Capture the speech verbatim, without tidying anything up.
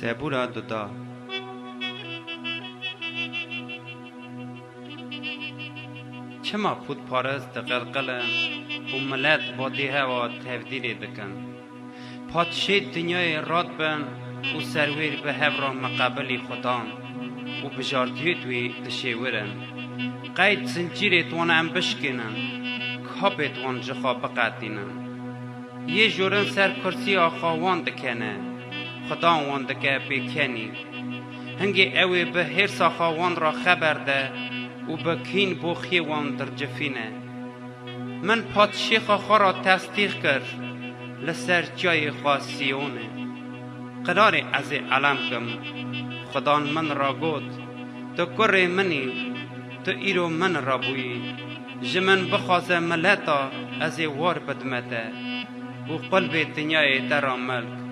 Zebûra duda. Çima pûtparist diqelqilin û milet badê hewa tevdîrê dikin? Padşê dinyayê rad bin û serwêr bi hev re miqebilî Xudan û bijardiyêt wî dişêwirin. Qeyd zincîrêt wan em bişkênin, kapêt wan ji xwe biqetînin. Yê jorin ser kursiya xwe wan dikene, Xudan wan dike bêkenî. Hingê ew ê bi hêrsa xwe wan re xeber de û bi kîn boxiyê wan dircifîne. Min padşêxa xwe re tesdîq kir li ser çiyayê xwe Siyonê. Qirarê ez ê elem kim. Xudan min re got, Tu kurê min î, tu îro min re bûyî. Ji min bixwaze mileta ez ê war bidime te û qulbê dinyayê te re milk.